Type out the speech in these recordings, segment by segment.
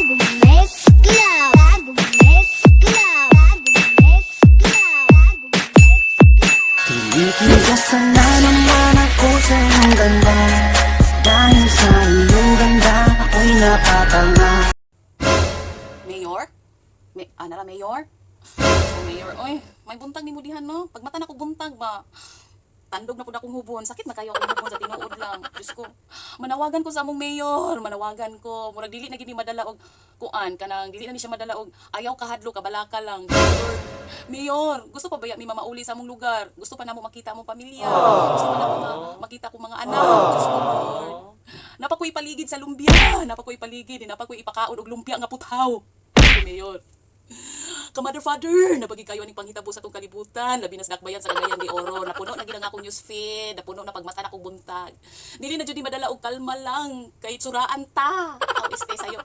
Mezcla, mezcla, mezcla, mezcla. Tinitigasan na naman ako sa iyong ganda. Dahil sa iyong ganda, ako'y napatanga. Mayor? May, nara mayor? So, mayor, oy, may buntag ni mo dihan, no? Pagmata na ko buntag ba? Tandog na pud akong hubon. Sakit na kayo akong hubon sa tinuod lang. Diyos ko. Manawagan ko sa among mayor. Manawagan ko. Murag dili na gini madala og kuan kanang dili na ni siya madala og ayaw kahadlo, kabalaka lang. Lord. Mayor, gusto pa ba ya mi mamauli sa among lugar? Gusto pa namo makita among pamilya. Gusto pa namo makita akong mga anak. Diyos ko, Lord. Napa ko'y paligid sa lumpia. Napa ko'y paligid. Napa ko'y ipakaon og lumpia nga puthaw. Mayor. Ka-mother father, nabagi kayo aning panghitabo sa atong kalibutan, labi na sa Dakbayan sa Cagayan de Oro. Napuno na gid ang akong news feed, napuno na pagmata na akong buntag. Dili na jud ni madala og kalma lang kay tsuraan ta. Aw, este sayo.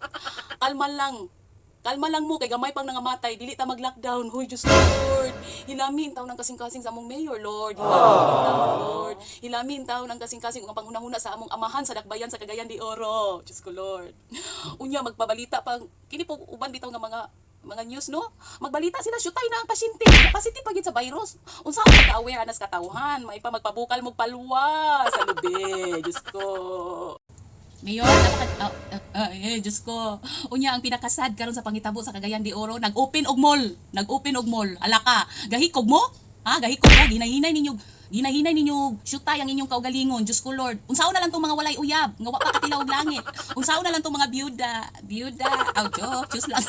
Kalma lang. Kalma lang mo kay gamay pang nangamatay, dili ta mag-lockdown. Hoy, Diyos ko, Lord. Hilamin taw ng kasing-kasing sa among mayor, Lord. Hilamin taw, Lord. Hilamin taw ng kasing-kasing ug ang panghunahuna sa among amahan sa Dakbayan sa Cagayan de Oro. Diyos ko, Lord. Unya magpabalita pang kini po uban bitaw nga mga news, no, magbalita sila syutay na ang pasyente, positive pa gid sa virus. Unsa ang pagka-aware anas katawhan, may pa magpabukal mo palwa sa lubi. Diyos ko. Mayor, napaka eh, Diyos ko. Unya ang pinakasad karon sa pangitabo sa Cagayan de Oro, nag-open og mall, nag-open og mall. Ala ka, gahikog mo? Ha, gahikog mo, ginahinay ninyo syutay ang inyong kaugalingon. Diyos ko, Lord. Unsaon na lang tong mga walay uyab, nga wa pa katilaw og langit. Unsaon na lang tong mga byuda, byuda. Aw, joke, Diyos lang.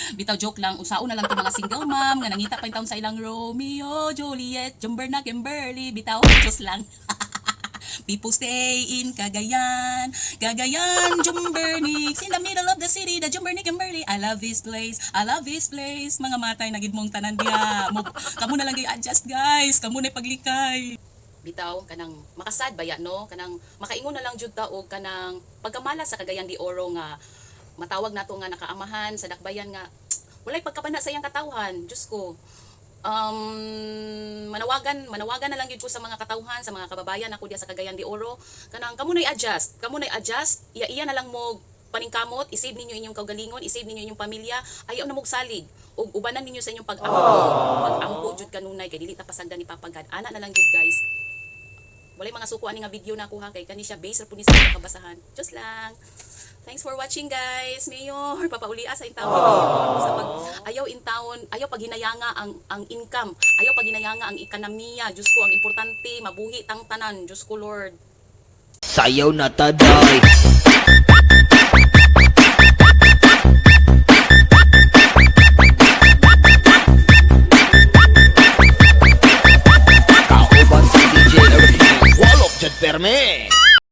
Bitaw, joke lang, unsaon na lang tong mga single mom nga nangita pa taon sa ilang Romeo, Juliet, Jumber na Kimberly, bitaw, Diyos lang. People stay in Cagayan, Cagayan, Jumbernix, in the middle of the city, the Jumbernick Kimberly. I love this place, I love this place. Mga matay na gid mong tanan diha. Mo, kamo na lang gay adjust, guys, kamo na paglikay. Bitaw kanang makasad baya, no, kanang makaingon na lang jud ta og kanang pagkamala sa Cagayan de Oro nga matawag nato nga nakaamahan sa dakbayan nga walay pagkapana sa iyang katawhan. Diyos ko, manawagan manawagan na lang gyud ko sa mga katawhan, sa mga kababayan ako diya sa Cagayan de Oro, kanang kamo nay adjust, kamo nay adjust, iya-iya na lang mo paningkamot, isave ninyo inyong kaugalingon, isave ninyo inyong pamilya, ayaw na mog salig ug ubanan ninyo sa inyong pag-ampo, pag-ampo jud kanunay kay dili ta pasagdan ni Papa God. Ana na lang jud, guys. Walay mga suko ani nga video na kuha kay kani siya base ra pud ni sa mga kabasahan. Just lang. Thanks for watching, guys. Mayor, papaulia sa intawon ni Mayor sa pag ayaw intawon, ayaw paghinayanga ang income, ayaw paghinayanga ang ekonomiya. Diyos ko, ang importante mabuhi tang tanan. Diyos ko, Lord. Sayaw na taday. Kauban si DJ Ernie. Walok jud perme.